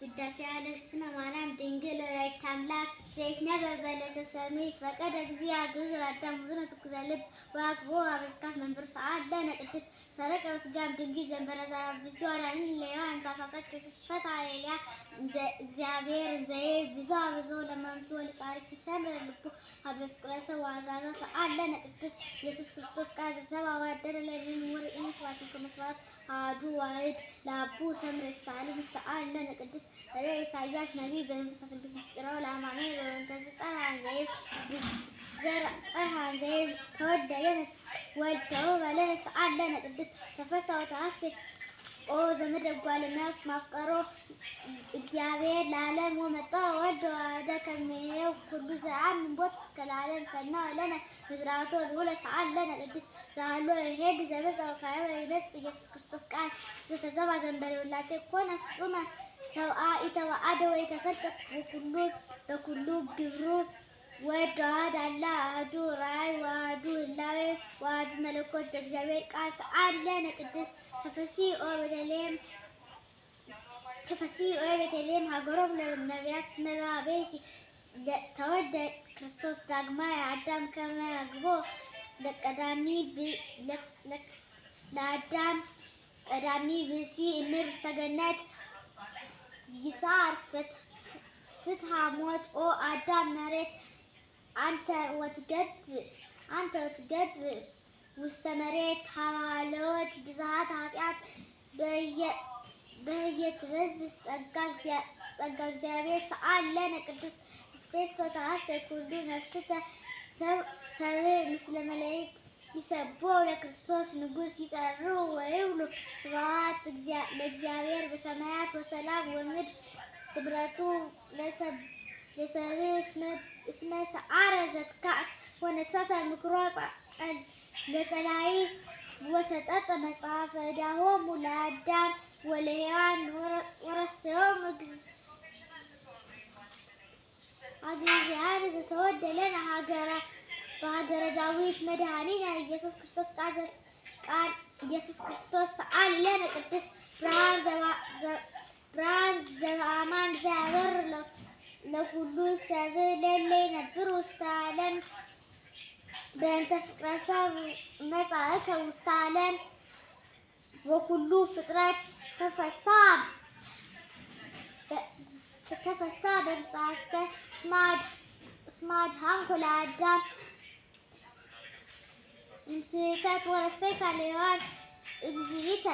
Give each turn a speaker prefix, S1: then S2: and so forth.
S1: ውዳሴሃ ለእግዝእትነ ማርያም ድንግል ወላዲተ አምላክ ዘይትነበብ በዕለተ ሰኑይ ፈቀደ እግዚእ አዳም ውእቱ ትኩዘ ልብ ወአግብኦ ኀበ መንበሩ ሰዓት ለነ ቅድስት ሰረቀ በሥጋ እምድንግል ዘእንበለ ዘርአ ብእሲ ወአድኀነኒ ለሔዋን እንተ ስፈታ ሌልያ እግዚአብሔር እንዘ ይብል ብዙኃ ብዙ ለማምቱ ወለጻድቅ ሲሰምረ ልቡ ሀበ ፍቅረ ሰብእ ወአግዓዞ ሰዓት ለነ ቅድስት ኢየሱስ ክርስቶስ ቃል ዘሰብአ ወአደረ ለእግዚእነ ወርኢነ ስብሐት መስዋዕት አሐዱ ዋሕድ ለአቡ ሰምረ ይሳለም ሰዓት ለነ ቅድስት ርዕየ ኢሳይያስ ነቢይ በመንፈሰ ትንቢት ምስጢረ ለአማኑኤል ወበእንተዝ ጸርሐ እንዘ ይብል ተወልደ ለነ ወልድ ተውህበ ለነ ሰዓት ለነ ቅድስት ተፈሥሐ ወተሐሥየ ኦ ዘመደ እጓለ እመሕያው እስመ አፍቀሮ እግዚአብሔር ለዓለም ወመጠወ ወልደ ዋህደ ከመ ይሕየው ኩሉ ዘየአምን ቦቱ እስከ ለዓለም ፈነወ ለነ ምዝራቶ ልዑለ ሰዓት ለነ ቅድስት ዘሀሎ ይሄድ ዘመጽአ ወካዕበ ይመጽእ ኢየሱስ ክርስቶስ ቃል ዘተዘባ ዘእንበለ ውላጤ ኮነ ፍጹመ ሰብአ ኢተወአደ ወኢተፈልጠ በኩሉ ግብሩ ወልድ ዋህድ አላ አሐዱ ራእይ ወአሐዱ ህላዌ ወአሐዱ መለኮት ዘእግዚአብሔር ቃል ሰዓት ለነ ቅድስት ተፈሥሒ ኦ ቤተልሔም ተፈሥሒ ኦ ቤተልሔም ሀገሮሙ ለነቢያት እስመ በኀቤኪ ተወልደ ክርስቶስ ዳግማይ አዳም ከመ ያግብኦ ለአዳም ቀዳሚ ብእሲ እምድር ውስተ ገነት ይስዓር ፍትሐ ሞት ኦ አዳም መሬት አንተ ወትገብእ ውስተ መሬት ሀበ ብዝሃት ኃጢአት በህየትበዝሕ ጸጋ እግዚአብሔር ሰዓል ለነ ቅድስት ትፌሶ ተሐሰይ ኩሉ ነፍስተ ሰብእ ምስለ መላእክት ይሰብሖ ለክርስቶስ ንጉሥ ይጸርዑ ወይብሉ ስብሐት ለእግዚአብሔር በሰማያት ወሰላም ወምድር ስምረቱ ለሰብእ እስመ ሰዓረ ዘትካት ወነሰተ ምክሮ ለጸላኢ ወሰጠጠ መጽሐፈ ዕዳሆሙ ለአዳም ወለሔዋን ወረሰዮም አግእዝያን ዘተወልደ ለነ በሀገረ ዳዊት መድኃኒነ ኢየሱስ ክርስቶስ ቃል ኢየሱስ ክርስቶስ ሰዓል ለነ ቅድስት ብርሃን ዘበአማን ዘያበርህ ለኩሉ ሰብእ ለእለ ይነብሩ ውስተ ዓለም በእንተ ፍቅረ ሰብእ መጻእከ ውስተ ዓለም ወኩሉ ፍጥረት ተፈሥሐ በምጽአትከ እስመ አድኃንኮ ለአዳም እምስሕተት ወረሰይከ ለሔዋን እግዚእተ።